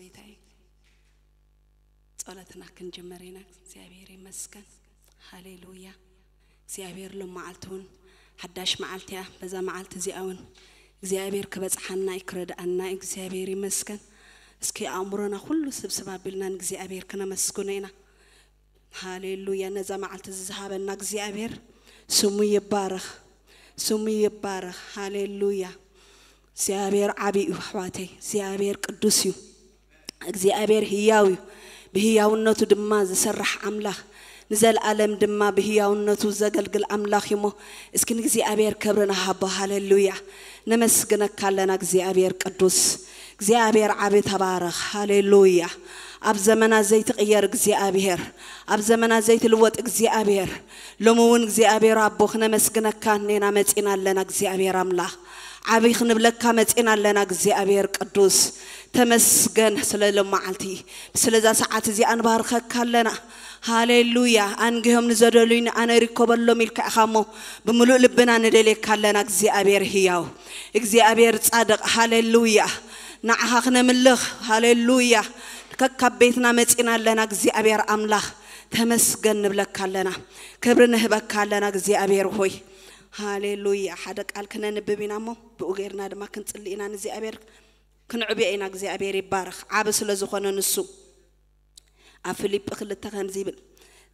ጌታዬ፣ ጸሎትና ክንጅምር ኢና። እግዚኣብሔር ይመስገን። ሃሌሉያ። እግዚኣብሔር ሎም መዓልቲ እውን ሓዳሽ መዓልቲ እያ። በዛ መዓልቲ እዚኣ እውን እግዚኣብሔር ክበጽሓና እዩ፣ ክረድኣና እዩ። እግዚኣብሔር ይመስገን። እስኪ ኣእምሮና ኩሉ ስብስብ ኣቢልና ንእግዚኣብሔር ክነመስግኖ ኢና። ሃሌሉያ። ነዛ መዓልቲ እዚ ዝሃበና እግዚኣብሔር ስሙ ይባረኽ፣ ስሙ ይባረኽ። ሃሌሉያ። እግዚኣብሔር ዓቢ እዩ ኣሕዋተይ፣ እግዚኣብሔር ቅዱስ እዩ። እግዚኣብሔር ህያው እዩ፣ ብህያውነቱ ድማ ዝሰርሕ ኣምላኽ፣ ንዘለኣለም ድማ ብህያውነቱ ዘገልግል ኣምላኽ እዩ እሞ፣ እስኪ ንእግዚኣብሔር ክብሪ ንሃቦ። ሃሌሉያ። ነመስግነካ ኣለና እግዚኣብሔር ቅዱስ። እግዚኣብሔር ዓቢ ተባረኽ። ሃሌሉያ። ኣብ ዘመና ዘይትቕየር እግዚኣብሔር፣ ኣብ ዘመና ዘይትልወጥ እግዚኣብሔር፣ ሎሚ እውን እግዚኣብሔር ኣቦ ክነመስግነካ እኔና መጺና ኣለና እግዚኣብሔር ኣምላኽ። ዓቢ ክንብለካ መጺና ኣለና እግዚኣብሔር ቅዱስ። ተመስገን ስለ ሎም መዓልቲ፣ ስለዛ ሰዓት እዚኣ ንባርከካ ኣለና። ሃሌሉያ። ኣንግሆም ንዘደልዩኒ ኣነ ሪኮበሎም ኢልካ ኢኻ እሞ፣ ብምሉእ ልብና ንደልየካ ኣለና እግዚኣብሔር ህያው፣ እግዚኣብሔር ጻድቕ። ሃሌሉያ። ንዓኻ ክነምልኽ። ሃሌሉያ። ከካብ ቤትና መጺና ኣለና እግዚኣብሔር ኣምላኽ። ተመስገን ንብለካ ኣለና፣ ክብሪ ንህበካ ኣለና እግዚኣብሔር ሆይ። ሃሌሉያ። ሓደ ቃል ክነንብብ ኢና እሞ፣ ብኡ ጌርና ድማ ክንጽሊ ኢና። ንእግዚኣብሔር ክንዕብዮ ኢና። እግዚኣብሔር ይባረኽ፣ ዓቢ ስለ ዝኾነ ንሱ። ኣብ ፊልጲ ክልተ ከምዚ ይብል፣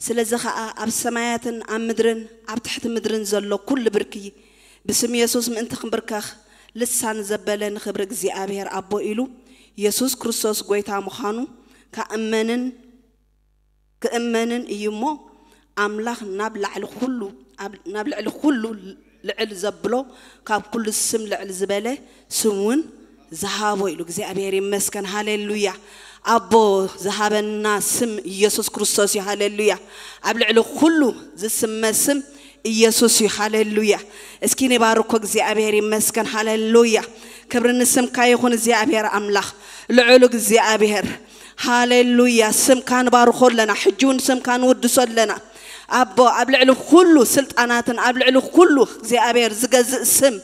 ስለዚ ኸኣ ኣብ ሰማያትን ኣብ ምድርን ኣብ ትሕቲ ምድርን ዘሎ ኩሉ ብርኪ ብስም የሱስ ምእንቲ ክንብርከኽ፣ ልሳን ዘበለ ንኽብሪ እግዚኣብሔር ኣቦ ኢሉ፣ የሱስ ክርስቶስ ጐይታ ምዃኑ ካእመንን ክእመንን እዩ እሞ፣ ኣምላኽ ናብ ላዕሊ ኩሉ፣ ኣብ-፣ ናብ ልዕሊ ኩሉ ልዕል ዘብሎ፣ ካብ ኩሉ ስም ልዕል ዝበለ ስም እውን ዝሃቦ ኢሉ። እግዚኣብሔር ይመስገን። ሃሌሉያ። ኣቦ ዝሃበና ስም ኢየሱስ ክርስቶስ እዩ። ሃሌሉያ። ኣብ ልዕሊ ኩሉ ዝስመ ስም ኢየሱስ እዩ። ሃሌሉያ። እስኪ ንባርኮ። እግዚኣብሔር ይመስገን። ሃሌሉያ። ክብሪ ንስምካ ይኹን እግዚኣብሔር ኣምላኽ፣ ልዑል እግዚኣብሔር። ሃሌሉያ። ስምካ ንባርኾ ኣለና፣ ሕጂ እውን ስምካ ንውድሶ ኣለና። ኣቦ፣ ኣብ ልዕሊ ኩሉ ስልጣናትን ኣብ ልዕሊ ኩሉ እግዚኣብሔር ዝገዝእ ስም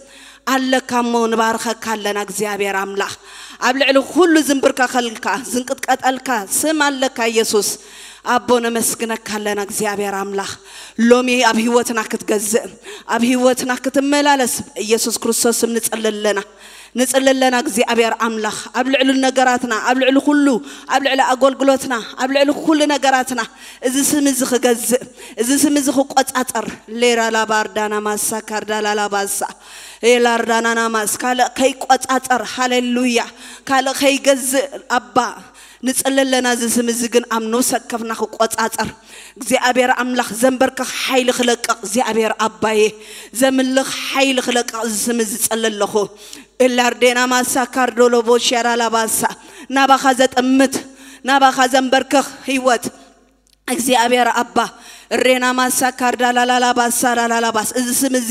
ኣለካ እሞ ንባርኸካ ኣለና እግዚኣብሔር ኣምላኽ። ኣብ ልዕሊ ኩሉ ዝንብርከኸልካ፣ ዝንቅጥቀጠልካ ስም ኣለካ ኢየሱስ። ኣቦ ነመስግነካ ኣለና እግዚኣብሔር ኣምላኽ። ሎሚ ኣብ ህይወትና ክትገዝእ፣ ኣብ ህይወትና ክትመላለስ ኢየሱስ ክርስቶስ ስም ንጽሊ ኣለና። ንጽሊ ኣለና እግዚኣብሔር ኣምላኽ። ኣብ ልዕሊ ነገራትና፣ ኣብ ልዕሊ ኩሉ፣ ኣብ ልዕሊ ኣገልግሎትና፣ ኣብ ልዕሊ ኩሉ ነገራትና እዚ ስም እዚ ክገዝእ፣ እዚ ስም እዚ ክቆጻጸር፣ ሌራ ላባርዳና ማሳ ካርዳ ላላባሳ፣ ኤላርዳናና ማስ፣ ካልእ ከይቆጻጸር፣ ሃሌሉያ፣ ካልእ ከይገዝእ ኣባ፣ ንጽሊ ኣለና። እዚ ስም እዚ ግን ኣብ ነፍሲ ወከፍና ክቆጻጸር እግዚኣብሔር ኣምላኽ፣ ዘንበርክኽ ሓይሊ ክለቅቕ እግዚኣብሔር ኣባዬ፣ ዘምልኽ ሓይሊ ክለቅቕ እዚ ስም እዚ ጸሊ ኣለኹ። ኤላርዴና ማሳ ካርዶሎቦ ሸራ ላባሳ፣ ናባኻ ዘጠምት፣ ናባኻ ዘንበርክኽ ህይወት እግዚኣብሔር ኣባ፣ ሬና ማሳ ካርዳ ላላላባሳ ላላላባስ፣ እዚ ስም እዚ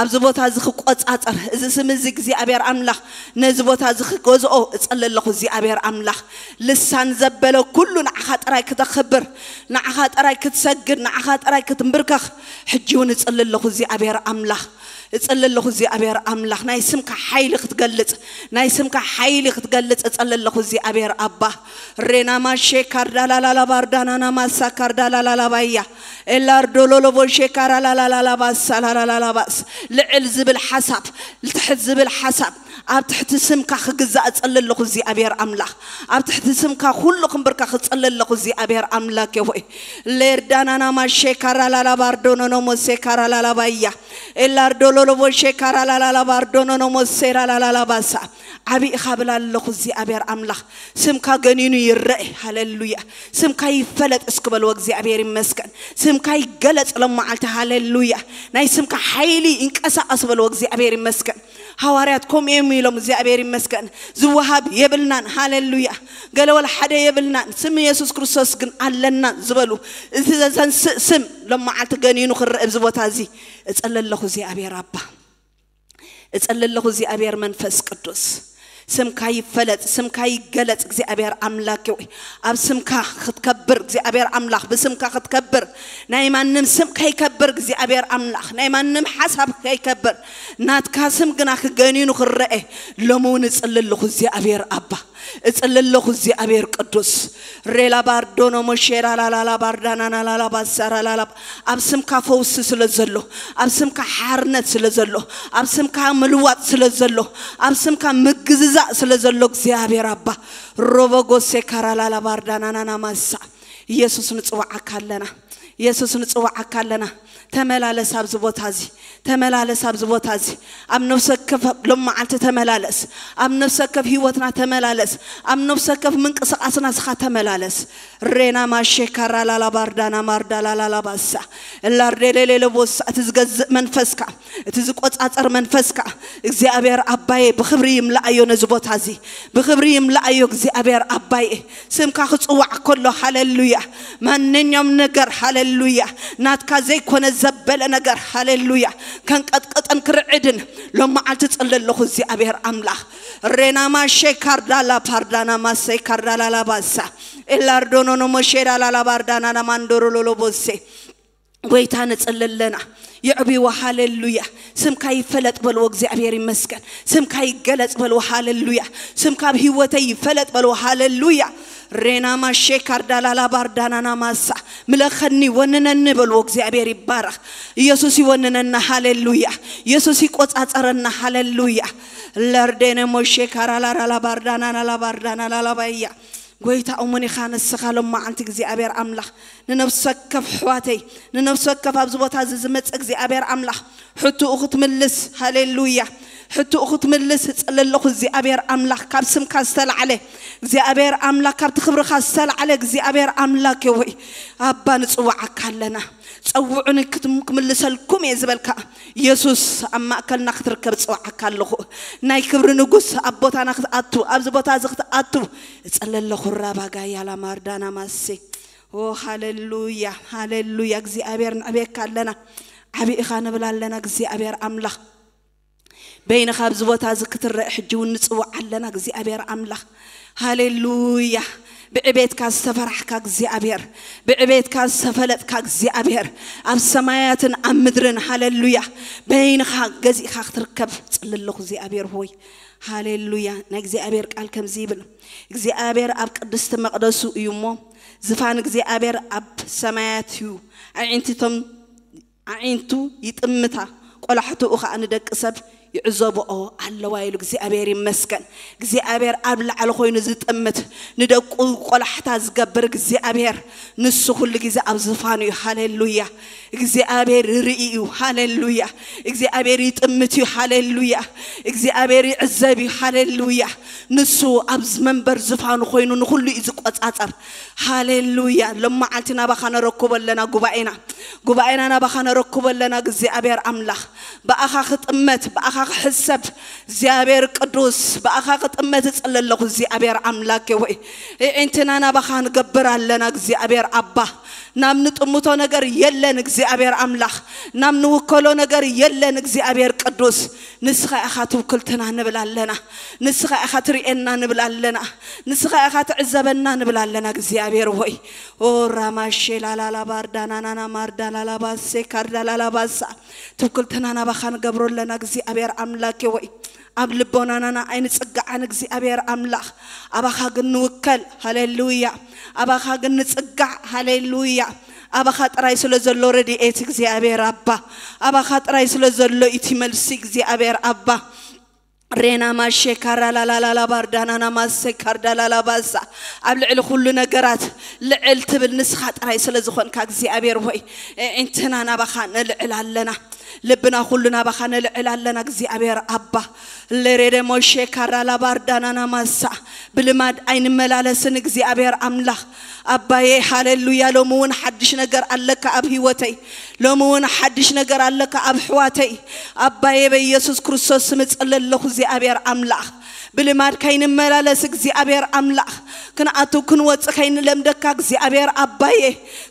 ኣብዚ ቦታ እዚ ክቆጻጸር፣ እዚ ስም እዚ እግዚኣብሔር ኣምላኽ ነዚ ቦታ እዚ ክገዝኦ እጸሊ ኣለኹ። እግዚኣብሔር ኣምላኽ፣ ልሳን ዘበለ ኩሉ ንዓኻ ጥራይ ክተኽብር፣ ንዓኻ ጥራይ ክትሰግድ፣ ንዓኻ ጥራይ ክትንብርከኽ ሕጂ እውን እጸሊ ኣለኹ እግዚኣብሔር ኣምላኽ። እጸሊ ኣለኹ እግዚኣብሔር ኣምላኽ፣ ናይ ስምካ ሓይሊ ክትገልጽ፣ ናይ ስምካ ሓይሊ ክትገልጽ እጸሊ ኣለኹ እግዚኣብሔር ኣባ። ሬና ማሼ ካርዳ ላላላ ባርዳናና ማሳ ካርዳ ላላላ ባያ፣ ኤላርዶ ሎሎቦ ሼካራ ላላላላ ባሳ ላላላላ ባስ፣ ልዕል ዝብል ሓሳብ፣ ልትሕት ዝብል ሓሳብ ኣብ ትሕቲ ስምካ ክግዛእ እጸሊ ኣለኹ እግዚኣብሔር ኣምላኽ። ኣብ ትሕቲ ስምካ ኩሉ ክንብርከኽ እጸሊ ኣለኹ እግዚኣብሔር ኣምላክ ሆይ። ሌርዳናና ማሼ ካራ ላላ ባርዶ ኖኖ ሞሴ ካራ ላላ ባያ፣ ኤላርዶ ሎሎቦ ሼካራ ላላላ ባርዶ ኖኖ ሞሴ ላላላ ባሳ። ዓቢ ኢኻ ብላ ኣለኹ እግዚኣብሔር ኣምላኽ። ስምካ ገኒኑ ይረአ። ሃሌሉያ። ስምካ ይፈለጥ እስኪ በልዎ። እግዚኣብሔር ይመስገን። ስምካ ይገለጽ ሎም መዓልቲ። ሃሌሉያ። ናይ ስምካ ሓይሊ ይንቀሳቐስ በልዎ። እግዚኣብሔር ይመስገን። ሃዋርያት ከምኡ እዮም ኢሎም። እግዚኣብሔር ይመስገን። ዝወሃብ የብልናን። ሃሌሉያ። ገለ ወላ ሓደ የብልናን። ስም የሱስ ክርስቶስ ግን ኣለና ዝበሉ፣ እቲ ዘዘንስእ ስም ሎም መዓልቲ ገኒኑ ክረአ ኣብዚ ቦታ እዚ እጸሊ ኣለኹ እግዚኣብሔር ኣባ። እጸሊ ኣለኹ እግዚኣብሔር መንፈስ ቅዱስ፣ ስምካ ይፈለጥ፣ ስምካ ይገለጽ እግዚኣብሔር ኣምላክ ሆይ። ኣብ ስምካ ክትከብር እግዚኣብሔር ኣምላኽ፣ ብስምካ ክትከብር፣ ናይ ማንም ስም ከይከብር እግዚኣብሔር ኣምላኽ፣ ናይ ማንም ሓሳብ ከይከብር፣ ናትካ ስም ግና ክገኒኑ ክረአ ሎሚ እውን እጽሊ ኣለኹ እግዚኣብሔር ኣባ። እጽሊ ኣለኹ እግዚኣብሔር ቅዱስ። ሬላ ባርዶኖ ሞሼራ ላላላ ባርዳናና ላላ ባሳራ ላላ። ኣብ ስምካ ፈውሲ ስለ ዘሎ፣ ኣብ ስምካ ሓርነት ስለ ዘሎ፣ ኣብ ስምካ ምልዋጥ ስለ ዘሎ፣ ኣብ ስምካ ምግዝዛእ ስለ ዘሎ እግዚኣብሔር ኣባ፣ ሮቦጎሴ ካራ ላላ ባርዳናናና ማሳ። ኢየሱስ ንጽዋዓካ ኣለና። ኢየሱስ ንጽዋዓካ ኣለና። ተመላለስ ኣብዚ ቦታ እዚ። ተመላለስ ኣብዚ ቦታ እዚ። ኣብ ነፍሲ ወከፍ ሎም መዓልቲ ተመላለስ። ኣብ ነፍሲ ወከፍ ህይወትና ተመላለስ። ኣብ ነፍሲ ወከፍ ምንቅስቃስና ስኻ ተመላለስ። ሬና ማሼ ካራ ላላ ባርዳና ማርዳ ላላ ላባሳ። እላርዴሌሌሎ ቦሳ። እቲ ዝገዝእ መንፈስካ፣ እቲ ዝቆጻጸር መንፈስካ እግዚኣብሔር ኣባዬ ብኽብሪ ይምልኣዮ ነዚ ቦታ እዚ። ብኽብሪ ይምልኣዮ እግዚኣብሔር ኣባዬ። ስምካ ክጽዋዕ ከሎ፣ ሃሌሉያ፣ ማንኛውም ነገር፣ ሃሌሉያ፣ ናትካ ዘይኮነ ዘበለ ነገር፣ ሃሌሉያ፣ ከንቀጥቅጥን ክርዕድን ሎም መዓልቲ ጽሊ ኣለኹ እግዚኣብሔር ኣምላኽ። ሬናማ ሼካርዳላ ፓርዳና ማሰይ ካርዳላ ላባሳ ኤላርዶኖኖ መሼዳላ ላባርዳናና ማንዶሮሎሎ ቦሴ። ጎይታ ንጽሊ ኣለና። የዕብይዎ፣ ሃሌሉያ። ስምካ ይፈለጥ በልዎ፣ እግዚኣብሔር ይመስገን። ስምካ ይገለጽ በልዎ፣ ሃሌሉያ። ስምካ ኣብ ህይወተይ ይፈለጥ በልዎ፣ ሃሌሉያ። ሬናማ ሼካርዳላላ ባርዳናና ማሳ። ምለኸኒ፣ ወንነኒ በልዎ፣ እግዚኣብሔር ይባረኽ። ኢየሱስ ይወንነና፣ ሃሌሉያ። ኢየሱስ ይቆጻጸረና፣ ሃሌሉያ። ለርዴነ ሞሼ ካራላራላ ባርዳናናላ ባርዳናላላ ባያ። ጎይታ እሙን ኢኻ ንስኻ ሎም መዓልቲ እግዚኣብሔር ኣምላኽ። ንነፍሲ ወከፍ ኣሕዋተይ፣ ንነፍሲ ወከፍ ኣብዚ ቦታ እዚ ዝመጽእ እግዚኣብሔር ኣምላኽ፣ ሕቶኡ ክትምልስ፣ ሃሌሉያ፣ ሕቶኡ ክትምልስ እጽሊ ኣለኹ እግዚኣብሔር ኣምላኽ። ካብ ስምካ ዝተላዕለ እግዚኣብሔር ኣምላኽ፣ ካብቲ ክብርኻ ዝተላዕለ እግዚኣብሔር ኣምላኽ ወይ ኣባ ንጽውዓካ ኣለና። ጸውዑኒ ክትም-፣ ክምልሰልኩም እየ ዝበልካ ኢየሱስ፣ ኣብ ማእከልና ክትርከብ ጽውዓካ ኣለኹ። ናይ ክብሪ ንጉስ ኣብ ቦታና ክትኣቱ፣ ኣብዚ ቦታ እዚ ክትኣቱ እጽሊ ኣለኹ። ራባጋ ያላ ማርዳና ማሴ። ኦ ሃሌሉያ፣ ሃሌሉያ። እግዚኣብሔር ንዕቤካ ኣለና። ዓቢ ኢኻ ንብል ኣለና እግዚኣብሔር ኣምላኽ። በይንኻ ኣብዚ ቦታ እዚ ክትረአ ሕጂ እውን ንጽውዕ ኣለና እግዚኣብሔር ኣምላኽ። ሃሌሉያ። ብዕቤትካ ዝተፈራሕካ እግዚኣብሔር፣ ብዕቤትካ ዝተፈለጥካ እግዚኣብሔር፣ ኣብ ሰማያትን ኣብ ምድርን፣ ሃሌሉያ፣ በይንኻ ገዚእካ ክትርከብ ጽሊ ኣለኹ እግዚኣብሔር ሆይ። ሃሌሉያ። ናይ እግዚኣብሔር ቃል ከምዚ ይብል፣ እግዚኣብሔር ኣብ ቅድስቲ መቕደሱ እዩ እሞ፣ ዝፋን እግዚኣብሔር ኣብ ሰማያት እዩ። ኣዒንቲቶም ኣዒንቱ ይጥምታ፣ ቆላሕትኡ ኸኣ ንደቂ ሰብ ይዕዘብኦ ኣለዋ ኢሉ። እግዚኣብሔር ይመስገን። እግዚኣብሔር ኣብ ላዕሊ ኾይኑ ዝጥምት፣ ንደቁ ቆላሕታ ዝገብር እግዚኣብሔር፣ ንሱ ኩሉ ግዜ ኣብ ዝፋኑ እዩ። ሃሌሉያ። እግዚኣብሔር ይርኢ እዩ። ሃሌሉያ። እግዚኣብሔር ይጥምት እዩ። ሃሌሉያ። እግዚኣብሔር ይዕዘብ እዩ። ሃሌሉያ። ንሱ ኣብ መንበር ዝፋኑ ኾይኑ ንኹሉ እዩ ዝቆጻጸር። ሃሌሉያ። ሎማዓልቲ ናባኻ ነረክቦ ኣለና ጉባኤና። ጉባኤና ናባኻ ነረክቦ ኣለና እግዚኣብሔር ኣምላኽ። ብኣኻ ክጥመት፣ ብኣኻ ክሕሰብ እግዚኣብሔር ቅዱስ፣ ብኣኻ ክጥመት እጽሊ ኣለኹ እግዚኣብሔር ኣምላክ ወይ። ኣዒንትና ናባኻ ንገብር ኣለና እግዚኣብሔር ኣባ። ናብ ንጥምቶ ነገር የለን እግዚኣብሔር ኣምላኽ። ናብ ንውከሎ ነገር የለን እግዚኣብሔር ቅዱስ። ንስኻ ኢኻ ትውክልትና ንብል ኣለና። ንስኻ ኢኻ ትርእየና ንብል ኣለና። ንስኻ ኢኻ ትዕዘበና ንብል ኣለና እግዚኣብሔር ሆይ። ኦ ራማሼ ላላላ ባርዳናናና ማርዳላላ ባሴ ካርዳላላ ባሳ። ትውክልትና ናባኻ ንገብሮ ኣለና እግዚኣብሔር ኣምላኬ ወይ። ኣብ ልቦናናና ኣይንጽግዓን እግዚኣብሔር ኣምላኽ። ኣባኻ ግን ንውከል። ሃሌሉያ። ኣባኻ ግን ንጽጋዕ። ሃሌሉያ። ኣባኻ ጥራይ ስለ ዘሎ ረድኤት እግዚኣብሔር ኣባ። ኣባኻ ጥራይ ስለ ዘሎ እቲ መልሲ እግዚኣብሔር ኣባ። ሬና ማሼ ካራ ላላላላ ባርዳናና ማሰ ካርዳ ላላ ባሳ። ኣብ ልዕሊ ኩሉ ነገራት ልዕል ትብል ንስኻ ጥራይ ስለ ዝኾንካ እግዚኣብሔር ሆይ፣ ኣዒንትና ናባኻ ነልዕል ኣለና። ልብና ኩሉ ናባኻ ነልዕል ኣለና እግዚኣብሔር ኣባ። ለሬደ ሞሼ ካራ ላባርዳናና ማሳ። ብልማድ ኣይንመላለስን እግዚኣብሔር ኣምላኽ። ኣባዬ ሃሌሉያ። ሎሚ እውን ሓድሽ ነገር ኣለካ ኣብ ህይወተይ። ሎሚ እውን ሓድሽ ነገር ኣለካ ኣብ ኣሕዋተይ። ኣባዬ በኢየሱስ ክርስቶስ ስም እጽሊ ኣለኹ እግዚኣብሔር ኣምላኽ። ብልማድ ከይንመላለስ እግዚኣብሔር ኣምላኽ። ክንኣቱ ክንወጽእ ከይንለምደካ እግዚኣብሔር ኣባዬ።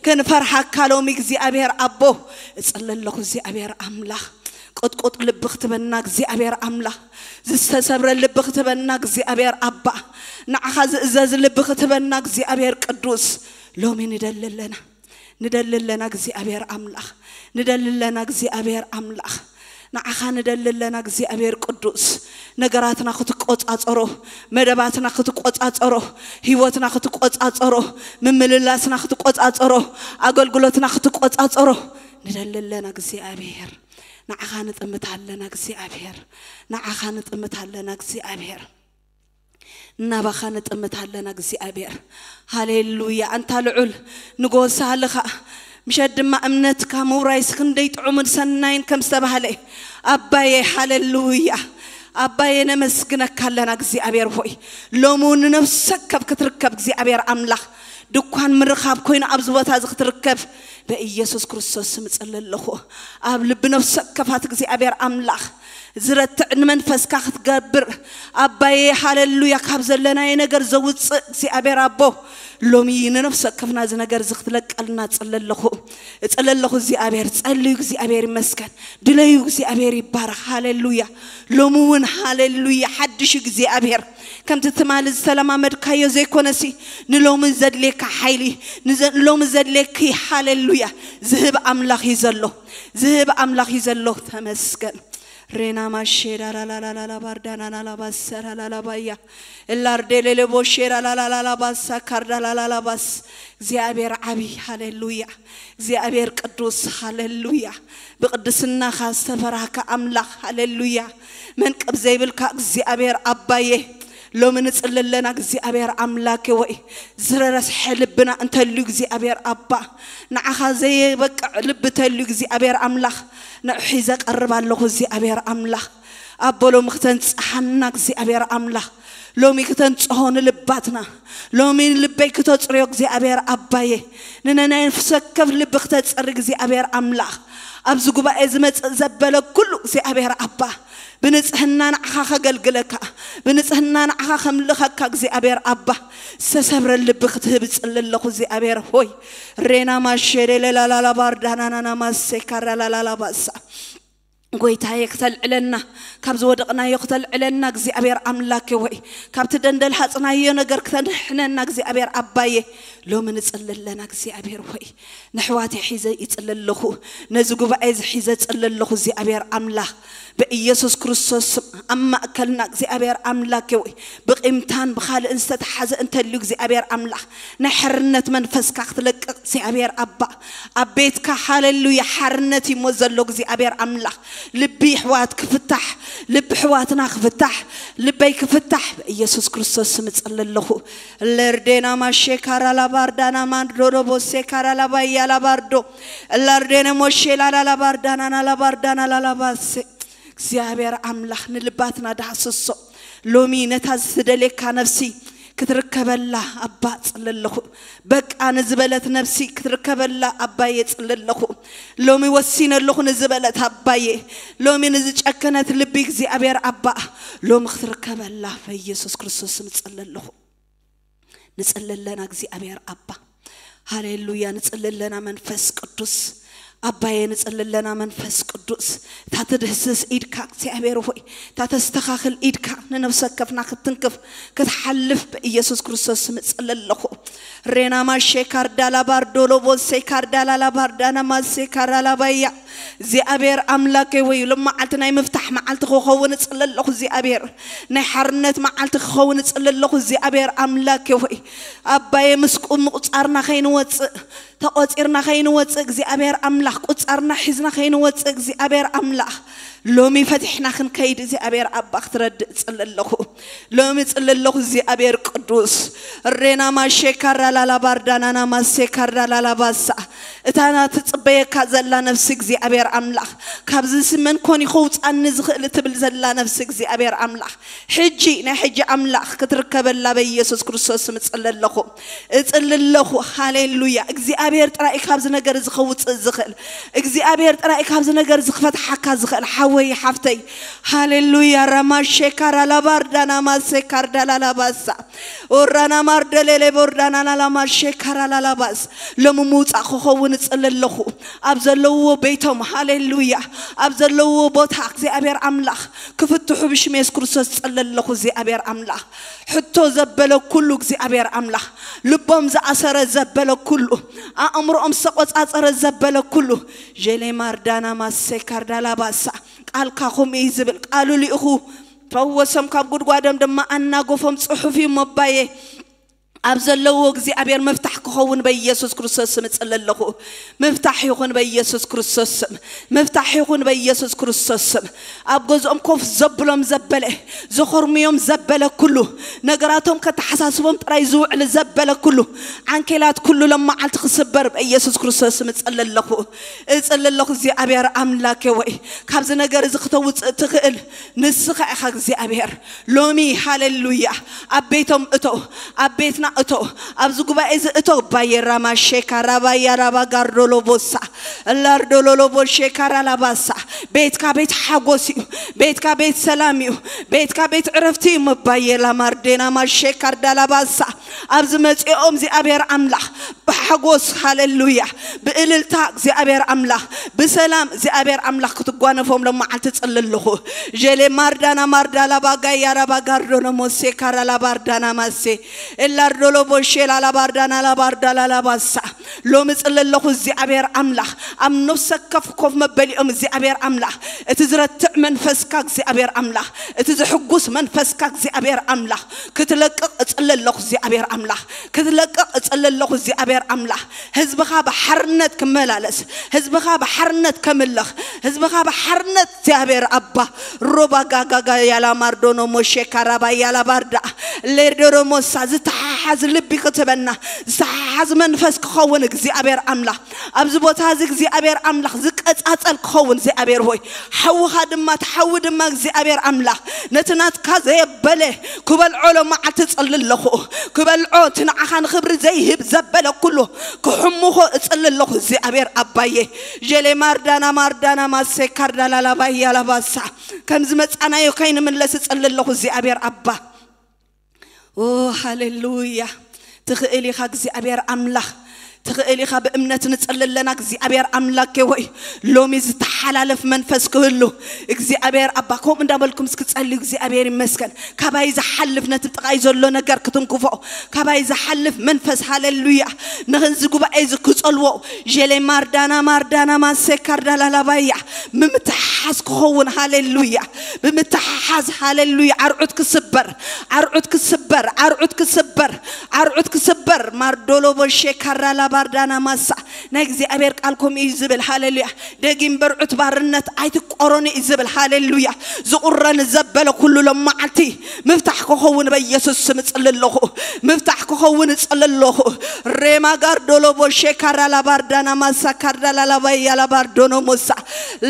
ክንፈርሃካ ሎሚ እግዚኣብሔር ኣቦ። እጽሊ ኣለኹ እግዚኣብሔር ኣምላኽ። ቅጥቁጥ ልቢ ክትበና እግዚኣብሔር ኣምላኽ። ዝተሰብረ ልቢ ክትበና እግዚኣብሔር ኣባ። ንዓኻ ዝእዘዝ ልቢ ክትበና እግዚኣብሔር ቅዱስ። ሎሚ ንደሊ ኣለና። ንደሊ ኣለና እግዚኣብሔር ኣምላኽ። ንደሊ ኣለና እግዚኣብሔር ኣምላኽ። ንዓኻ ንደሊ ኣለና እግዚኣብሔር ቅዱስ። ነገራትና ክትቆጻጸሮ፣ መደባትና ክትቆጻጸሮ፣ ህይወትና ክትቆጻጸሮ፣ ምምልላስና ክትቆጻጸሮ፣ ኣገልግሎትና ክትቆጻጸሮ ንደሊ ኣለና እግዚኣብሔር። ንዓኻ ንጥምት ኣለና እግዚኣብሔር። ንዓኻ ንጥምት ኣለና እግዚኣብሔር። እናባኻ ንጥምት ኣለና እግዚኣብሔር። ሃሌሉያ። ኣንታ ልዑል ንጎሳልኻ ምሸት ድማ እምነትካ ምውራይስ ክንደይ ጥዑምን ሰናይን ከም ዝተባህለ ኣባየ። ሃሌሉያ። ኣባየ ነመስግነካ ኣለና እግዚኣብሔር ሆይ። ሎሚ እውን ንነፍሰ ወከፍ ክትርከብ እግዚኣብሔር ኣምላኽ ድኳን ምርኻብ ኮይኑ ኣብዚ ቦታ እዚ ክትርከብ በኢየሱስ ክርስቶስ ስም እጽሊ ኣለኹ። ኣብ ልቢ ነፍሰ ወከፋት እግዚኣብሔር ኣምላኽ ዝረትዕ ንመንፈስካ ክትገብር ኣባየ ሃሌሉያ ካብ ዘለናዮ ነገር ዘውፅእ እግዚኣብሔር ኣቦ ሎሚ ንነፍሰ ወከፍና እዚ ነገር እዚ ክትለቀልና እጽሊ ኣለኹ። እጽሊ ኣለኹ እግዚኣብሔር። ጸልዩ እግዚኣብሔር ይመስገን። ድለዩ እግዚኣብሔር ይባረኽ። ሃሌሉያ። ሎሚ እውን ሃሌሉያ ሓድሽ እግዚኣብሔር ከምቲ ትማሊ ዝተለማመድካዮ ዘይኮነሲ ንሎሚ ዘድልየካ ሓይሊ ንዘ- ንሎሚ ዘድልየኪ ሃሌሉያ ዝህብ ኣምላኽ እዩ ዘሎ። ዝህብ ኣምላኽ እዩ ዘሎ። ተመስገን። ሬና ማሼዳ ላላላላላ ባርዳናና ላባሰራ ላላባያ እላርዴ ሌሌ ቦሼራ ላላላላ ባሳ ካርዳ ላላላ ባስ እግዚኣብሔር ዓብይ ሃሌሉያ። እግዚኣብሔር ቅዱስ ሃሌሉያ። ብቅድስናኻ ዝተፈራህካ ኣምላኽ ሃሌሉያ። መንቅብ ዘይብልካ እግዚኣብሔር ኣባየ ሎሚ ንጽሊ ኣለና እግዚኣብሔር ኣምላኬ ወይ ዝረረስሐ ልብና እንተልዩ እግዚኣብሔር ኣባ ንዓኻ ዘየበቅዕ ልቢ ተልዩ እግዚኣብሔር ኣምላኽ ንዕሒ ዘቀርብ ኣለኹ እግዚኣብሔር ኣምላኽ ኣቦ ሎሚ ክተንጽሓና እግዚኣብሔር ኣምላኽ ሎሚ ክተንጽሆ ንልባትና ሎሚ ልበይ ክተጽርዮ እግዚኣብሔር ኣባየ ንነናይ ፍሰከፍ ልቢ ክተጽሪ እግዚኣብሔር ኣምላኽ ኣብዚ ጉባኤ ዝመጽእ ዘበለ ኩሉ እግዚኣብሔር ኣባ ብንጽህና ንዓኻ ከገልግለካ ብንጽህና ንዓኻ ከምልኸካ እግዚኣብሔር ኣባ ዝተሰብረ ልቢ ክትህብ እጽሊ ኣለኹ እግዚኣብሔር ሆይ ሬና ማሸሌ ለላላላ ባርዳናናና ማሴካራ ላላላ ባሳ ጎይታየ ክተልዕለና ካብ ዝወደቕናዮ ክተልዕለና እግዚኣብሔር ኣምላኬ ወይ ካብቲ ደንደል ሃፅናዮ ነገር ክተድሕነና እግዚኣብሔር ኣባየ ሎሚ ንፅሊ ኣለና እግዚኣብሔር ወይ ንሕዋት ሒዘ ይፅሊ ኣለኹ ነዚ ጉባኤ እዚ ሒዘ ፅሊ ኣለኹ እግዚኣብሔር ኣምላኽ ብኢየሱስ ክርስቶስ ኣብ ማእከልና እግዚኣብሔር ኣምላኬ ወይ ብቂምታን ብኻልእን ዝተተሓዘ እንተልዩ እግዚኣብሔር ኣምላኽ ናይ ሕርነት መንፈስካ ክትለቅቕ እግዚኣብሔር ኣባ ኣብ ቤትካ ሃሌሉያ ሓርነት እዩሞ ዘሎ እግዚኣብሔር ኣምላኽ ልቢ ኣሕዋት ክፍታሕ ልቢ ኣሕዋትና ክፍታሕ ልበይ ክፍታሕ ብኢየሱስ ክርስቶስ ስም እጽሊ ኣለኹ ለርዴና ማሼ ካራ ላባርዳና ማንዶዶ ቦሴ ካራ ላባያ ላባርዶ ላርዴነ ሞሼ ላላ ላባርዳና ናላባርዳና ላላባሴ እግዚኣብሔር ኣምላኽ ንልባትና ዳህስሶ ሎሚ ነታ ዝትደልየካ ነፍሲ ክትርከበላ ኣባ ጽለለኹ በቃ ንዝበለት ነፍሲ ክትርከበላ ኣባየ ጽለለኹ ሎሚ ወሲነ ኣለኹ ንዝበለት ኣባየ ሎሚ ንዝጨከነት ልቢ እግዚኣብሔር ኣባ ሎሚ ክትርከበላ በኢየሱስ ክርስቶስ ምጽለለኹ ንጽሊ ኣለና እግዚኣብሔር ኣባ ሃሌሉያ ንጽሊ ኣለና መንፈስ ቅዱስ ኣባየ ንጽሊ ኣለና መንፈስ ቅዱስ እታ ትድህስስ ኢድካ እግዚኣብሔር ሆይ እታ ተስተኻኽል ኢድካ ንነፍሲ ወከፍና ክትትንክፍ ክትሓልፍ ብኢየሱስ ክርስቶስ ምጽሊ ኣለኹ ሬና ማሼ ካርዳ ላባርዶ ሎቦሴ ካርዳ ላላባርዳ ናማሴ ካራ ላባያ እግዚኣብሔር ኣምላከይ ወይ ሎም መዓልቲ ናይ ምፍታሕ መዓልቲ ክኸውን እጽሊ ኣለኹ እግዚኣብሔር ናይ ሓርነት መዓልቲ ክኸውን እጽሊ ኣለኹ እግዚኣብሔር ኣምላከይ ወይ ኣባየ ምስ ምቁጻርና ከይንወጽእ ተቆጺርና ከይንወጽእ እግዚኣብሔር ኣምላኽ ቁጻርና ሒዝና ከይንወጽእ እግዚኣብሔር ኣምላኽ ሎሚ ፈቲሕና ክንከይድ እግዚኣብሔር ኣባ ክትረድእ እጽሊ ኣለኹ ሎሚ እጽሊ ኣለኹ እግዚኣብሔር ቅዱስ ሬና ማሼ ካራ ላላ ባርዳናና ማሴ ካራ ላላ ባሳ እታ ትጽበየካ ዘላ ነፍሲ እግዚኣብሔር ኣምላኽ ካብዚ ስመን ኮን ይኸውፃኒ ዝኽእል ትብል ዘላ ነፍሲ እግዚኣብሔር ኣምላኽ ሕጂ ናይ ሕጂ ኣምላኽ ክትርከበላ በኢየሱስ ክርስቶስ ምጽሊ ኣለኹ እጽሊ ኣለኹ ሃሌሉያ እግዚኣብሔር ጥራይ ካብዚ ነገር እዚ ከውፅእ ዝኽእል እግዚኣብሔር ጥራይ ካብዚ ነገር እዚ ክፈትሓካ ዝኽእል ሓወይ ሓፍተይ ሃሌሉያ ራማሼ ካራ ላባርዳና ማሴ ካርዳ ላላባሳ ኦራና ማርደሌሌ ቦርዳና ላላማሼ ካራ ላላባስ ሎሚ ምውፃእ ክኸውን እፅሊ ኣለኹ ኣብ ዘለውዎ ቤቶም ሃሌሉያ ኣብ ዘለውዎ ቦታ እግዚኣብሔር ኣምላኽ ክፍትሑ ብሽም የሱስ ክርስቶስ እፅሊ ኣለኹ እግዚኣብሔር ኣምላኽ ሕቶ ዘበለ ኩሉ እግዚኣብሔር ኣምላኽ ልቦም ዝኣሰረ ዘበለ ኩሉ፣ ኣእምሮኦም ዝተቆጻጸረ ዘበለ ኩሉ፣ ጀሌ ማርዳና ማሴ ካርዳላ ባሳ፣ ቃልካ ከምኡ እዩ ዝብል። ቃሉ ልኢኹ ፈወሶም፣ ካብ ጉድጓዶም ድማ ኣናጎፎም። ጽሑፍ እዩ መባየ ኣብ ዘለዎ እግዚኣብሔር ምፍታሕ ክኸውን በኢየሱስ ክርስቶስ ስም እጽሊ ኣለኹ። ምፍታሕ ይኹን በኢየሱስ ክርስቶስ ስም። ምፍታሕ ይኹን በኢየሱስ ክርስቶስ ስም። ኣብ ገዝኦም ኮፍ ዘብሎም ዘበለ፣ ዘኾርምዮም ዘበለ ኩሉ፣ ነገራቶም ከተሓሳስቦም ጥራይ ዝውዕል ዘበለ ኩሉ፣ ዓንኬላት ኩሉ ለመዓልቲ ክስበር በኢየሱስ ክርስቶስ ስም እጽሊ ኣለኹ። እጽሊ ኣለኹ እግዚኣብሔር ኣምላኬ ወይ፣ ካብዚ ነገር እዚ ክተውፅእ ትኽእል ንስኻ ኢኻ እግዚኣብሔር። ሎሚ ሃሌሉያ፣ ኣብ ቤቶም እቶ፣ ኣብ ቤትና እቶ፣ ኣብዚ ጉባኤ እዚ እቶ። ባየራ ማሼካ ራባያ ራባ ጋርዶሎ ቦሳ፣ ላርዶሎሎ ቦሼካ ራላባሳ። ቤትካ ቤት ሓጎስ እዩ። ቤትካ ቤት ሰላም እዩ። ቤትካ ቤት ዕረፍቲ እዩ። መባየላ ማርዴና ማሼካ ርዳላባሳ። ኣብዚ መጺኦም እግዚኣብሔር ኣምላኽ ብሓጎስ፣ ሃሌሉያ፣ ብእልልታ እግዚኣብሔር ኣምላኽ፣ ብሰላም እግዚኣብሔር ኣምላኽ ክትጓነፎም ለመዓልቲ እጽሊ ኣለኹ። ጀሌ ማርዳና ማርዳላ ባጋያ ራባ ጋርዶኖ ሞሴ ካራላ ባርዳና ማሴ ኤላርዶሎ ቦሼ ላላ ባርዳና ላባርዳ ላላ ባሳ። ሎሚ እጽሊ ኣለኹ እግዚኣብሔር ኣምላኽ፣ ኣብ ነፍሰ ከፍ ኮፍ መበሊኦም እግዚኣብሔር ኣምላኽ፣ እቲ ዝረትዕ መንፈስካ እግዚኣብሔር ኣምላኽ፣ እቲ ዝሕጉስ መንፈስካ እግዚኣብሔር ኣምላኽ ክትለቅቕ እጽሊ ኣለኹ እግዚኣብሔር ኣምላኽ፣ ክትለቅቕ እጽሊ ኣለኹ እግዚኣብሔር ኣምላኽ። ህዝብኻ ብሓርነት ክመላለስ፣ ህዝብኻ ብሓርነት ከምልኽ፣ ህዝብኻ ብሓርነት እግዚኣብሔር ኣባ። ሮባ ጋጋጋ ያላ ማርዶኖ ሞሼ ካራባ ያላ ባርዳ ሌርዶሮ ሞሳ፣ ዝተሓሓዝ ልቢ ክትበና፣ ዝተሓሓዝ መንፈስ ክኸውን እግዚኣብሔር ኣምላኽ፣ ኣብዚ ቦታ እዚ እግዚኣብሔር ኣምላኽ ዝቀጻጸል ክኸውን እግዚኣብሔር ሆይ፣ ሓውኻ ድማ ትሓዊ ድማ እግዚኣብሔር ኣምላኽ ነቲ ናትካ ዘየበለ ክበልዖ ሎመዓልቲ እጽሊ ኣለኹ። ክበልዖ እቲ ንዓኻ ንኽብሪ ዘይህብ ዘበለ ኩሉ ክሕምኾ እጽሊ ኣለኹ እግዚኣብሔር ኣባዬ። ጀሌ ማርዳና ማርዳና ማሴ ካርዳላላባያ ላባሳ፣ ከም ዝመጻናዮ ከይንምለስ እጽሊ ኣለኹ እግዚኣብሔር ኣባ። ኦ ሃሌሉያ። ትኽእል ኢኻ እግዚኣብሔር ኣምላኽ፣ ትኽእል ኢኻ። ብእምነት ንጽሊ ኣለና እግዚኣብሔር ኣምላኬ ሆይ፣ ሎሚ ዝተሓላለፍ መንፈስ ክህሉ እግዚኣብሔር ኣባ። ከምኡ እንዳበልኩም እስኪ ጸልዩ። እግዚኣብሔር ይመስገን። ካባይ ዝሓልፍ፣ ነቲ ጥቓይ ዘሎ ነገር ክትንክፎ፣ ካባይ ዝሓልፍ መንፈስ፣ ሃሌሉያ፣ ነዚ ጉባኤ እዚ ክጸልዎ፣ ጀሌ ማርዳና ማርዳና ማሴ ካርዳላላባያ፣ ብምትሓሓዝ ክኸውን፣ ሃሌሉያ፣ ብምትሓሓዝ፣ ሃሌሉያ፣ ኣርዑት ክስበር፣ ኣርዑት ክስበር፣ ኣርዑት ክስበር፣ ኣርዑት ክስበር። ማርዶሎ ቦሼ ካራላ ባርዳና ማሳ፣ ናይ እግዚኣብሔር ቃል ከምኡ እዩ ዝብል፣ ሃሌሉያ። ደጊም በርዑት ባርነት ኣይትቆሮኒ እዩ ዝብል፣ ሃሌሉያ። ዝቑረን ዘበለ ኩሉ ሎመዓልቲ ምፍታሕ ክኸውን በኢየሱስ ስም እጽሊ ኣለኹ። ምፍታሕ ክኸውን እጽሊ ኣለኹ። ሬማ ጋርዶሎ ቦሼ ካራላ ባርዳና ማሳ ካርዳላላባያ ላባርዶኖ ሞሳ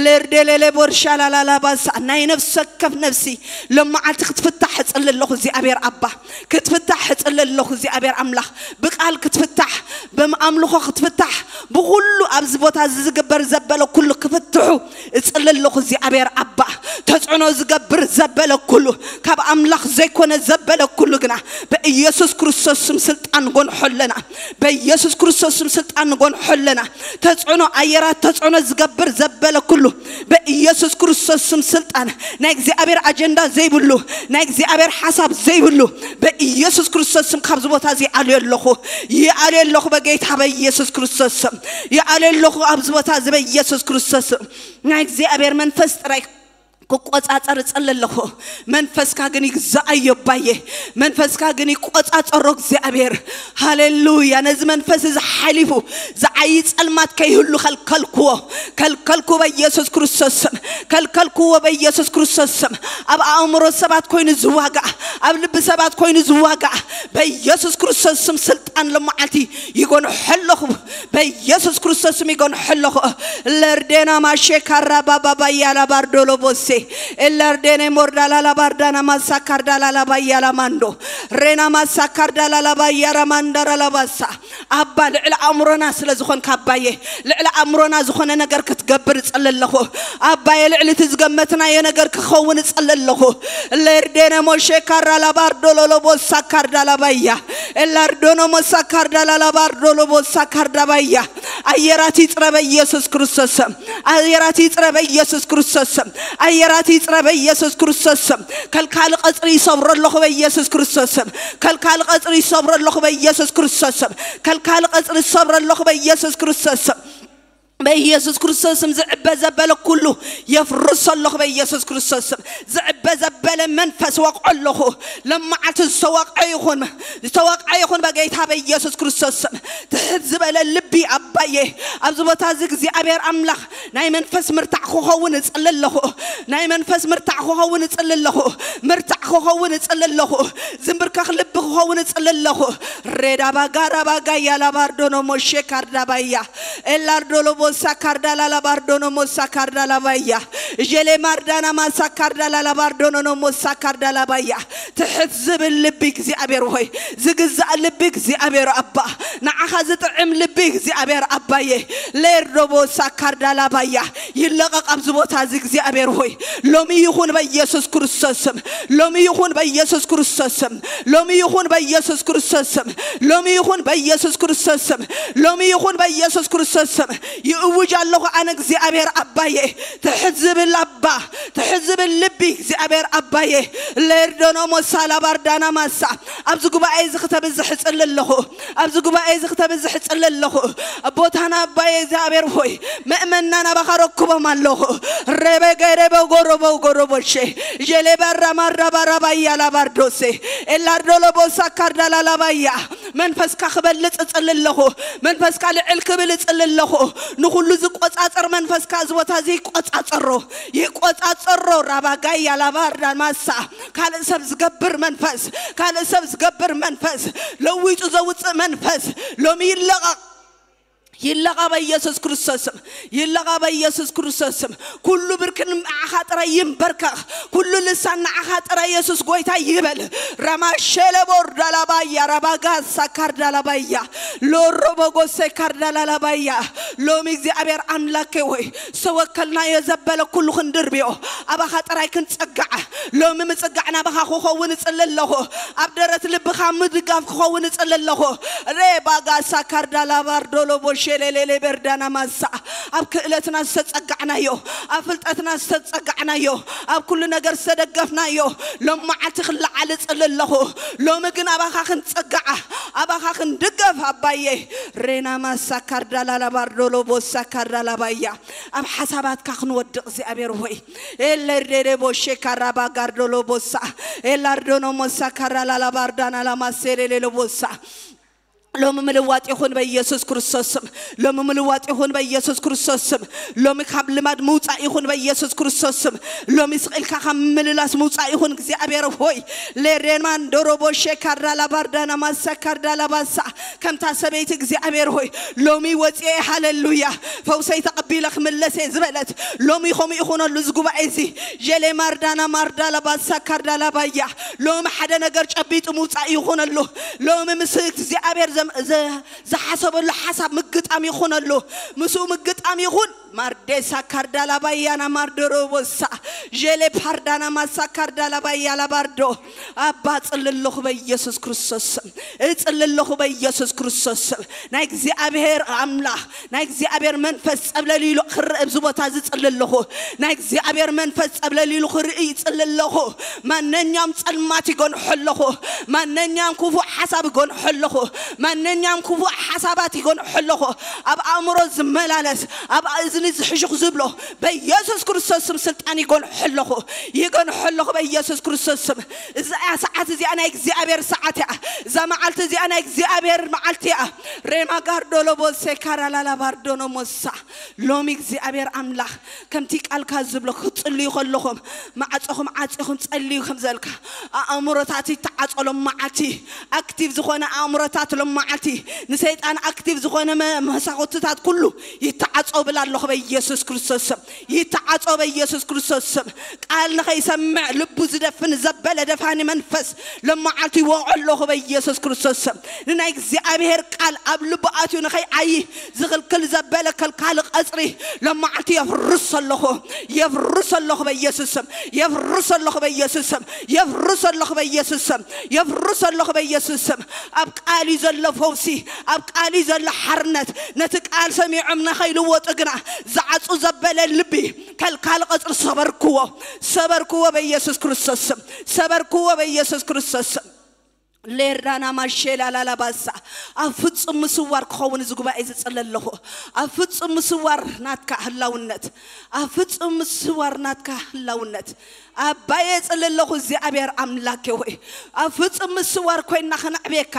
ሌርዴሌሌ ቦርሻ ላላላባሳ፣ ናይ ነፍሲ ወከፍ ነፍሲ ሎመዓልቲ ክትፍታሕ እጽሊ ኣለኹ እግዚኣብሔር ኣባ። ክትፍታሕ እጽሊ ኣለኹ እግዚኣብሔር ኣምላኽ። ብቃል ክትፍታሕ፣ ብኣምልኾ ክትፍታሕ፣ ብኹሉ ኣብዚ ቦታ እዚ ዝግበር ዘበለ ኩሉ ክፍትሑ እጽሊ ኣለኹ እግዚኣብሔር ኣባ። ተጽዕኖ ዝገብር ዘበለ ኩሉ፣ ካብ ኣምላኽ ዘይኮነ ዘበለ ኩሉ ግና በኢየሱስ ክርስቶስ ስም ስልጣን ንጎንሖ ኣለና። በኢየሱስ ክርስቶስ ስም ስልጣን ንጎንሖ ኣለና። ተጽዕኖ ኣየራት፣ ተጽዕኖ ዝገብር ዘበለ ኩሉ በኢየሱስ ክርስቶስ ስም ስልጣን፣ ናይ እግዚኣብሔር ኣጀንዳ ዘይብሉ፣ ናይ እግዚኣብሔር ሓሳብ ዘይብሉ በኢየሱስ ክርስቶስ ስም ካብዚ ቦታ እዚ ይኣልዮ ኣለኹ። ይኣልዮ ኣለኹ በጌታ በኢየሱስ ክርስቶስ ስም። ይኣልዮ ኣለኹ ኣብዚ ቦታ እዚ በኢየሱስ ክርስቶስ ስም። ናይ እግዚኣብሔር መንፈስ ጥራይ ክቆጻጸር እጽሊ ኣለኹ። መንፈስካ ግን ይግዛኣዮ ኣባዬ። መንፈስካ ግን ይቆጻጸሮ እግዚኣብሔር። ሃሌሉያ። ነዚ መንፈስ እዚ ሓሊፉ ዝዓዪ ጸልማት ከይህሉ ከልከልክዎ። ከልከልኩ በኢየሱስ ክርስቶስ ስም። ከልከልክዎ በኢየሱስ ክርስቶስ ስም። ኣብ ኣእምሮ ሰባት ኮይኑ ዝዋጋእ፣ ኣብ ልቢ ሰባት ኮይኑ ዝዋጋእ በኢየሱስ ክርስቶስ ስም ስልጣን ሎመዓልቲ ይጎንሖ ኣለኹ። በኢየሱስ ክርስቶስ ስም ይጎንሖ ኣለኹ። ለርዴና ማሼ ካራ ባባባያ ላባርዶሎ ቦሴ ኤላርዴኔ ሞርዳላ ላባርዳና ማሳ ካርዳላ ላባያ ላማንዶ ሬና ማሳ ካርዳላ ላባያ ራማንዳራ ላባሳ። ኣባ ልዕሊ ኣእምሮና ስለ ዝኾንካ ኣባዬ፣ ልዕሊ ኣእምሮና ዝኾነ ነገር ክትገብር እጽሊ ኣለኹ ኣባዬ። ልዕሊ እቲ ዝገመትናዮ ነገር ክኸውን እጽሊ ኣለኹ። ለርዴነ ሞሼ ካራ ላባርዶሎ ሎቦሳ ካርዳ ላባያ ኤላርዶኖ ሞሳ ካርዳ ላላባርዶሎ ቦሳ ካርዳ ባያ ኣየራት ይጽረ በኢየሱስ ክርስቶስ ስም። ኣየራት ይጽረ በኢየሱስ ክርስቶስ ስም። ኣየራት ይጽረ በኢየሱስ ክርስቶስ ስም። ከልካሊ ቀጽሪ ይሰብሮ ኣለኹ በኢየሱስ ክርስቶስ ስም። ከልካሊ ቀጽሪ ይሰብሮ ኣለኹ በኢየሱስ ክርስቶስ ስም። ከልካሊ ቀጽሪ ይሰብሮ ኣለኹ በኢየሱስ ክርስቶስ ስም። በኢየሱስ ክርስቶስ ስም ዝዕበ ዘበለ ኩሉ የፍርሶ ኣለኹ በኢየሱስ ክርስቶስ ስም። ዝዕበ ዘበለ መንፈስ ወቕዖ ኣለኹ። ለመዓልቲ ዝተወቕዐ ይኹን፣ ዝተወቕዐ ይኹን በጌታ በኢየሱስ ክርስቶስ ስም። ትሕት ዝበለ ልቢ ኣባየ፣ ኣብዚ ቦታ እዚ እግዚኣብሔር ኣምላኽ ናይ መንፈስ ምርታዕ ክኸውን እጽሊ ኣለኹ። ናይ መንፈስ ምርታዕ ክኸውን እጽሊ ኣለኹ። ምርታዕ ክኸውን እጽሊ ኣለኹ። ዝንብርከኽ ልቢ ክኸውን እጽሊ ኣለኹ። ሬዳ ባጋ ራባጋ ያላባርዶኖ ሞሼ ካርዳባያ ኤላርዶሎ ቦሳ ካርዳላላ ባርዶኖ ሞሳ ካርዳላባያ ጀሌ ማርዳና ማሳ ካርዳላላ ባርዶኖኖ ሞሳ ካርዳላባያ። ትሕት ዝብል ልቢ እግዚኣብሔር ሆይ፣ ዝግዛእ ልቢ እግዚኣብሔር ኣባ፣ ንዓኻ ዝጥዕም ልቢ እግዚኣብሔር ኣባየ። ሌርዶ ቦሳ ካርዳላባያ ይለቐቕ ኣብዚ ቦታ እዚ እግዚኣብሔር ሆይ። ሎሚ ይኹን በኢየሱስ ክርስቶስ ስም። ሎሚ ይኹን በኢየሱስ ክርስቶስ ስም። ሎሚ ይኹን በኢየሱስ ክርስቶስ ስም። ሎሚ ይኹን በኢየሱስ ክርስቶስ ስም። ሎሚ ይኹን በኢየሱስ ክርስቶስ ስም። ይእውጅ ኣለኹ ኣነ እግዚኣብሔር ኣባየ። ትሕት ዝብል ኣባ፣ ትሕት ዝብል ልቢ እግዚኣብሔር ኣባየ። ሌርዶኖ ሞሳ ላባርዳና ማሳ። ኣብዚ ጉባኤ እዚ ክተብዝሕ እጽሊ ኣለኹ። ኣብዚ ጉባኤ እዚ ክተብዝሕ እጽሊ ኣለኹ። ኣቦታና ኣባየ እግዚኣብሔር ሆይ፣ ምእመናን ኣባኻ ረክቦም ኣለኹ። ረበ ገረበ ጎረቦ ጎረቦሼ ጀሌ ባራ ማራ ባራ ባያ ላባርዶሴ ኤላርዶሎ ቦሳ ካርዳላ ላባያ። መንፈስካ ክበልጽ እጽሊ ኣለኹ። መንፈስካ ልዕል ክብል እጽሊ ኣለኹ። ንኹሉ ዝቆጻጸር መንፈስካ እዚ ቦታ እዚ ይቆጻጸሮ። ይቆጻጸሮ ራባጋያ ላባርዳ ማሳ። ካልእ ሰብ ዝገብር መንፈስ፣ ካልእ ሰብ ዝገብር መንፈስ፣ ለዊጡ ዘውጽእ መንፈስ ሎሚ ይለቐቕ። ይለቐቕ በኢየሱስ ክርስቶስ ስም። ይለቐቕ በኢየሱስ ክርስቶስ ስም። ኩሉ ብርክን ንዓኻ ጥራይ ይንበርከኽ። ኩሉ ልሳን ንዓኻ ጥራይ የሱስ ጎይታ ይበል። ረማሸለ ቦርዳላባያ ረባጋሳ ካርዳላባያ ሎሮ በጎሴ ካርዳላላባያ። ሎሚ እግዚኣብሔር ኣምላኬ ሆይ ዝተወከልናዮ ዘበለ ኩሉ ክንድርብዮ ኣባኻ ጥራይ ክንጸግዓ። ሎሚ ምጽጋዕ ናባኻ ክኸውን እጽሊ ኣለኹ። ኣብ ደረት ልብኻ ምድጋፍ ክኸውን እጽሊ ኣለኹ። ሬባጋሳ ካርዳላባርዶሎ ቦሼሌሌሌ በርዳና ማሳ። ኣብ ክእለትና ዝተጸጋዕናዮ፣ ኣብ ፍልጠትና ዝተጸጋዕናዮ፣ ኣብ ኩሉ ነገር ዝተደገፍናዮ ሎም መዓልቲ ክለዓል እጽሊ ኣለኹ። ሎሚ ግን ኣባኻ ክንጸጋዓ፣ ኣባኻ ክንድገፍ ኣባየ። ሬና ማሳ ካርዳላላባርዶሎ ቦሳ ካርዳላባያ። ኣብ ሓሳባትካ ክንወድቕ እግዚኣብሔር ሆይ። ኤለርዴሌ ቦሼ ካራባ ጋርዶሎ ቦሳ። ኤላርዶኖ ሞሳ ካራላላባርዳና ላማሴሌሌሎ ቦሳ። ሎሚ ምልዋጥ ይኹን በኢየሱስ ክርስቶስ ስም። ሎሚ ምልዋጥ ይኹን በኢየሱስ ክርስቶስ ስም። ሎሚ ካብ ልማድ ምውጻእ ይኹን በኢየሱስ ክርስቶስ ስም። ሎሚ ስቕ ኢልካ ካብ ምልላስ ምውጻእ ይኹን እግዚኣብሔር ሆይ። ሌሬማን ዶሮቦ ሼካርዳ ላባርዳና ማሳ ካርዳ ላባሳ። ከምታ ሰበይቲ እግዚኣብሔር ሆይ ሎሚ ወጽኤ ሃሌሉያ ፈውሰይ ተቐቢለ ክምለስ እየ ዝበለት። ሎሚ ከምኡ ይኹነሉ እዚ ጉባኤ እዚ። ጀሌ ማርዳና ማርዳ ላባሳ ካርዳ ላባያ። ሎሚ ሓደ ነገር ጨቢጡ ምውጻእ ይኹነሉ። ሎሚ ምስ እግዚኣብሔር ዘም- ዘ- ዝሓሰበሉ ሓሳብ ምግጣም ይኹነሉ። ምስኡ ምግጣም ይኹን። ማርዴሳ ካርዳ ላባያና ማርደሮ ቦሳ ጀሌ ፓርዳና ማሳ ካርዳ ላባያ ላባርዶ። ኣባ ጽልልኹ በኢየሱስ ክርስቶስ ስም። እጽልልኹ በኢየሱስ ክርስቶስ ስም። ናይ እግዚኣብሔር ኣምላኽ ናይ እግዚኣብሔር መንፈስ ጸብለል ኢሉ ክርእ ኣብዚ ቦታ እዚ ጽልልኹ። ናይ እግዚኣብሔር መንፈስ ጸብለል ኢሉ ክርኢ ይጽልልኹ። ማንኛውም ጸልማት ይጎንሖ ኣለኹ። ማንኛውም ክፉእ ሓሳብ ይጎንሖ ኣለኹ። ማንኛውም ክፉእ ሓሳባት ይጎንሖ ኣለኹ። ኣብ ኣእምሮ ዝመላለስ ኣብ እዝኒ ዝሕሹኽ ዝብሎ በኢየሱስ ክርስቶስ ስም ስልጣን ይጎንሖ ኣለኹ። ይጎንሖ ኣለኹ በኢየሱስ ክርስቶስ ስም። እዛ ሰዓት እዚኣ ናይ እግዚኣብሔር ሰዓት እያ። እዛ መዓልቲ እዚኣ ናይ እግዚኣብሔር መዓልቲ እያ። ሬማ ጋርዶሎ ቦሴ ካራላላ ባርዶኖ ሞሳ። ሎሚ እግዚኣብሔር ኣምላኽ ከምቲ ቃልካ ዝብሎ ክትጽልዩ ከለኹም ማዕጾኹም ዓጺኹም ጸልዩ ከም ዘልካ ኣእምሮታት ይተዓጾ ሎም መዓልቲ። ኣክቲቭ ዝኾነ ኣእምሮታት ሎም መዓልቲ ንሰይጣን ኣክቲቭ ዝኾነ መ- መሳኹትታት ኩሉ ይተዓጾ ብል ኣለኹ በኢየሱስ ክርስቶስ ስም። ይተዓጾ በኢየሱስ ክርስቶስ ስም። ቃል ንኸይሰምዕ ልቡ ዝደፍን ዘበለ ደፋኒ መንፈስ ሎም መዓልቲ ይወቕዖ ኣለኹ በኢየሱስ ክርስቶስ ስም። ንናይ እግዚኣብሔር ቃል ኣብ ልቡ ኣትዩ ንኸይዓዪ ዝኽልክል ዘበለ ከልካሊ ቀጽሪ ሎም መዓልቲ የፍርስ ኣለኹ። የፍርስ ኣለኹ በኢየሱስ ስም። የፍርስ ኣለኹ በኢየሱስ ስም። የፍርስ ኣለኹ በኢየሱስ ስም። የፍርስ ኣለኹ በኢየሱስ ስም። ኣብ ቃል እዩ ዘሎ ፈውሲ፣ ኣብ ቃል እዩ ዘሎ ሓርነት። ነቲ ቃል ሰሚዖም ንኸይልወጡ ግና ዝዓጹ ዘበለ ልቢ፣ ከልካሊ ቐጽሪ ሰበርክዎ፣ ሰበርክዎ በኢየሱስ ክርስቶስ ስም፣ ሰበርክዎ በኢየሱስ ክርስቶስ ስም። ሌርዳና ማሼላ ላላባሳ ኣብ ፍጹም ምስዋር ክኸውን እዚ ጉባኤ ዝጽለ ኣለኹ። ኣብ ፍጹም ምስዋር ናትካ ህላውነት፣ ኣብ ፍጹም ምስዋር ናትካ ህላውነት ኣባየ ጽለ ኣለኹ። እግዚኣብሔር ኣምላኬ ሆይ፣ ኣብ ፍጹም ምስዋር ኮይና ከነዕቤካ፣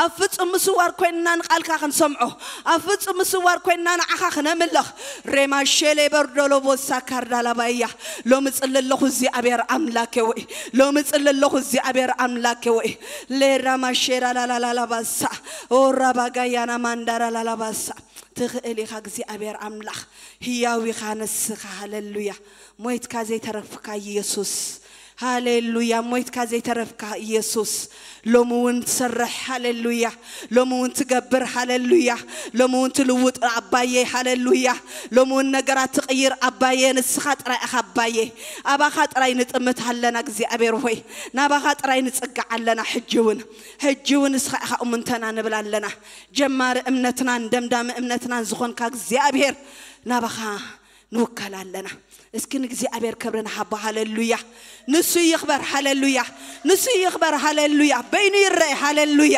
ኣብ ፍጹም ምስዋር ኮይና ንቓልካ ክንሰምዖ፣ ኣብ ፍጹም ምስዋር ኮይና ንዓኻ ክነምልኽ። ሬማ ሼሌ በርዶሎ ቦሳ ካርዳላባያ ሎሚ ጽለ ኣለኹ። እግዚኣብሔር ኣምላኬ ወይ፣ ሎሚ ጽለ ኣለኹ። እግዚኣብሔር ኣምላኬ ወይ፣ ሌራ ማሼራ ላላላላባሳ ኦራ ባጋያና ማንዳራ ላላባሳ ትኽእል ኢኻ። እግዚኣብሔር ኣምላኽ ህያው ኢኻ ንስኻ። ሃሌሉያ። ሞይትካ ዘይተረፍካ ኢየሱስ። ሃሌሉያ። ሞይትካ ዘይተረፍካ ኢየሱስ። ሎሚ እውን ትሰርሕ። ሃሌሉያ። ሎሚ እውን ትገብር። ሃሌሉያ። ሎሚ እውን ትልውጥ ኣባየ። ሃሌሉያ። ሎሚ እውን ነገራት ትቕይር ኣባየ። ንስኻ ጥራይ ኢኻ ኣባየ። ኣባኻ ጥራይ ንጥምት ኣለና እግዚኣብሔር ሆይ። ናባኻ ጥራይ ንጽጋዕ ኣለና። ሕጂ እውን፣ ሕጂ እውን ንስኻ ኢኻ እሙንተና ንብል ኣለና። ጀማሪ እምነትናን ደምዳሚ እምነትናን ዝኾንካ እግዚኣብሔር ናባኻ ንውከል ኣለና። እስኪ ንእግዚኣብሔር ክብሪ ንሃቦ። ሃሌሉያ። ንሱ ይኽበር። ሃሌሉያ። ንሱ ይኽበር። ሃሌሉያ። በይኑ ይረአ። ሃሌሉያ።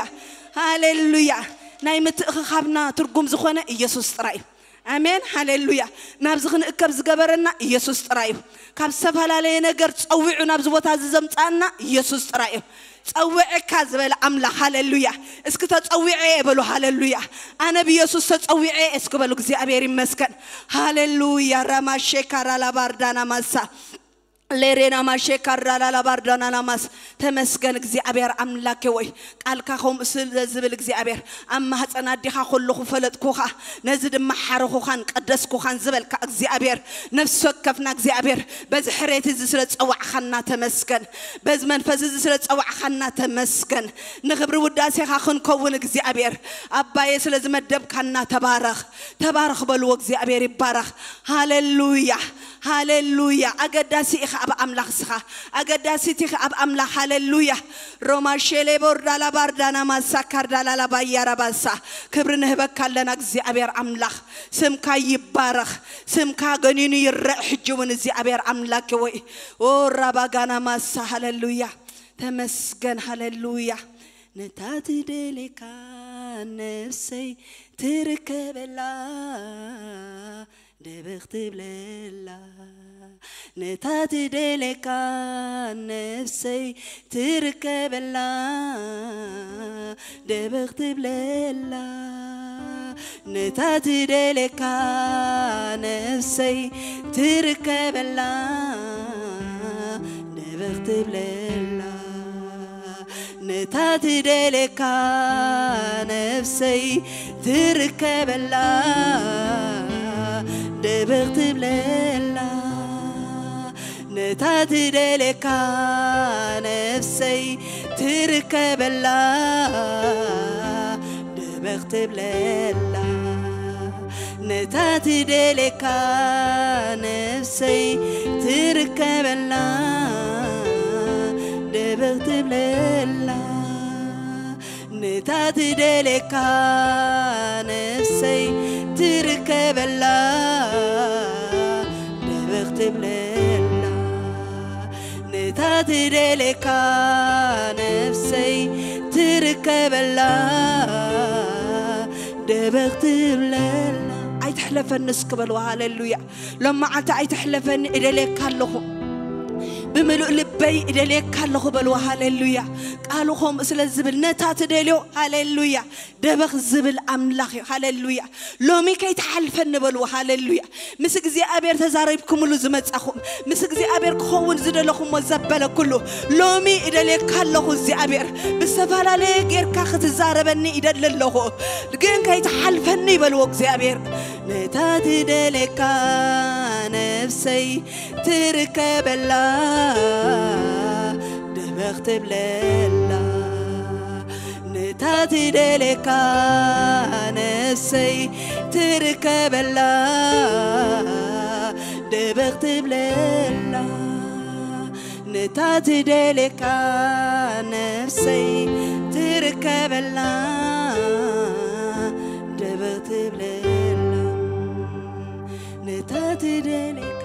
ሃሌሉያ። ናይ ምትእኽኻብና ትርጉም ዝኾነ ኢየሱስ ጥራይ እዩ። ኣሜን። ሃሌሉያ። ናብዚ ክንእከብ ዝገበረና ኢየሱስ ጥራይ እዩ። ካብ ዝተፈላለየ ነገር ጸዊዑ ናብዚ ቦታ እዚ ዘምጻና ኢየሱስ ጥራይ እዩ። ጸዊዐካ ዝበለ ኣምላኽ። ሃሌሉያ። እስኪ ተጸዊዐ እየ በሉ። ሃሌሉያ። ኣነ ብኢየሱስ ተጸዊዐ እየ እስኪ በሉ። እግዚኣብሔር ይመስገን። ሃሌሉያ። ራማሼካ ራላባርዳና ማሳ ሌሬና ማሼካ ራላላባርዳና ናማስ። ተመስገን እግዚኣብሔር ኣምላኬ ወይ፣ ቃልካ ከምኡ ስለ ዝብል እግዚኣብሔር፣ ኣብ ማህፀን ኣዴኻ ከለኹ ፈለጥኩኻ፣ ነዚ ድማ ሓረኹኻን ቀደስኩኻን ዝበልካ እግዚኣብሔር፣ ነፍሲ ወከፍና እግዚኣብሔር በዚ ሕሬት እዚ ስለ ዝጸዋዕኻና ተመስገን። በዚ መንፈስ እዚ ስለ ዝጸዋዕኻና ተመስገን። ንኽብሪ ውዳሴኻ ክንከውን እግዚኣብሔር ኣባየ ስለ ዝመደብካና ተባረኽ። ተባረኽ በልዎ። እግዚኣብሔር ይባረኽ። ሃሌሉያ። ሃሌሉያ። ኣገዳሲ ኢኻ ኣብ ኣምላኽ እስኻ። ኣገዳሲት ኢኻ ኣብ ኣምላኽ። ሃሌሉያ። ሮማ ሼሌ ቦርዳላ ባርዳና ማሳካር ዳላላ ባያራ ባሳ። ክብሪ ንህበካ ኣለና እግዚኣብሔር ኣምላኽ። ስምካ ይባረኽ። ስምካ ገኒኑ ይረእ ሕጂ እውን እግዚኣብሔር ኣምላክ ወይ። ኦ ራባጋና ማሳ። ሃሌሉያ። ተመስገን። ሃሌሉያ። ነታ ትደልየካ ነፍሰይ ትርከበላ ደበኽ ትብለላ። ነታ ትደልየካ ነፍሰይ ትርከበላ ደበኽ ትብለላ። ነታ ትደልየካ ነፍሰይ ትርከበላ ደበኽ ትብለላ። ነታ ትደልየካ ነፍሰይ ትርከበላ ደበኽ ትብለላ። ነታ ትደልየካ ነፍሰይ ትርከበላ ደበኽ ትብለላ። ነታ ትደልየካ ነፍሰይ ትርከበላ ደበኽ ትብለላ። ነታ ትደልየካ ነፍሰይ ትርከበላ ደበኽ ትብለላ። ነታ ትደልየካ ነፍሰይ ትርከበላ ደበኽ ትብለላ። ኣይትሕለፈኒ እስኪ በልዋ። ሃሌሉያ። ሎም መዓልቲ ኣይትሕለፈኒ፣ እደልየካ ኣለኹ። ብምሉእ ልበይ እደልየካ ኣለኹ በልዋ። ሃሌሉያ። ቃሉ ከምኡ ስለ ዝብል ነታ ትደልዮ፣ ሃሌሉያ፣ ደበኽ ዝብል ኣምላኽ እዩ። ሃሌሉያ። ሎሚ ከይትሓልፈኒ በልዎ። ሃሌሉያ። ምስ እግዚኣብሔር ተዛሪብኩምሉ ዝመጻኹም፣ ምስ እግዚኣብሔር ክኸውን ዝደለኹሞ ዘበለ ኩሉ፣ ሎሚ እደልየካ ኣለኹ እግዚኣብሔር። ብዝተፈላለየ ጌርካ ክትዛረበኒ ይደሊ ኣለኹ፣ ግን ከይትሓልፈኒ በልዎ እግዚኣብሔር። ነታ ትደልየካ ነፍሰይ ትርከበላ ደበኽ ትብለላ። ነታ ትደልየካ ነፍሰይ ትርከበላ ደበኽ ትብለላ። ነታ ትደልየካ ነፍሰይ ትርከበላ ደበ ትብለላ ነታ ትደልየካ